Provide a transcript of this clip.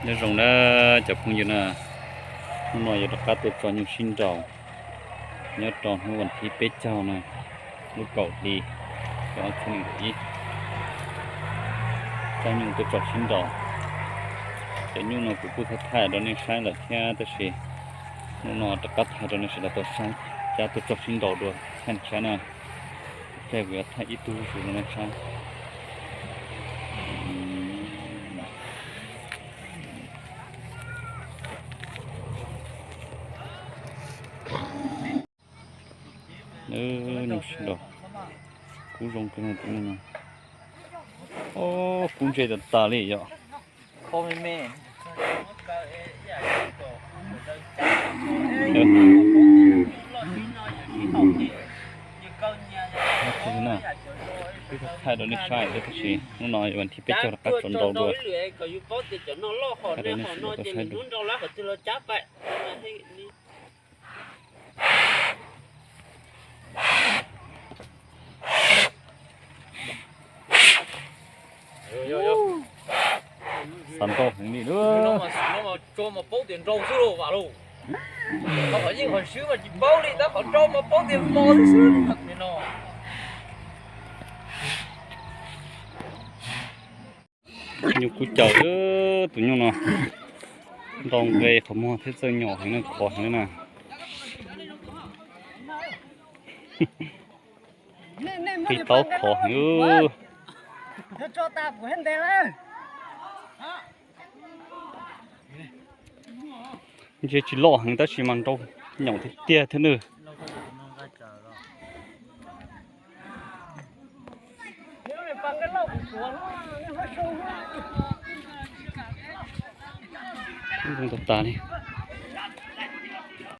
Nyob zoo na cov phooj ywg na, hnub no yuav rov qab tuaj tso nyuj sib nraus nyob rau hnub vas thib peb caug na, lub kaum hli, xyoo ob txhiab nees nkaum ib. Cab nyuj tuaj tso sib nraus. Cov nyuj no kuv kuj thaij thaij rau nej saib lawm thiab tab sis hnub no rov qab thaij rau nej sawv daws tau saib, cab tuaj tso sib nraus dua thaij saib na. Tej kuv yuav thaij ib tug zuj zus rau nej saib. Nyuj sib nraus, kub zoo kawg no. Ob, kub ntse tas tas li yom. Thaij rau nej saib tab sis hnub no vas thib peb caug rov qab tso nraus dua. Thaij rau nej sawv daws tau saib dua. Xav nrau heev li. Tso mas paub tias nrau xwb lauj, vam lauj. Qhov yeej qhov swb mas tsis paub li, tab qhov nrau mas paub tias mos xwb no. Nyuj kub caws, tus nyuj no nrau nqe qhov muag thiab txawj nyom heev na, khov heev na. Qis taub khov heev. Ntshe tsis loj heev tab sis mas nrau nyaum tiag tiag thiab nawb. Zoo tas tas li.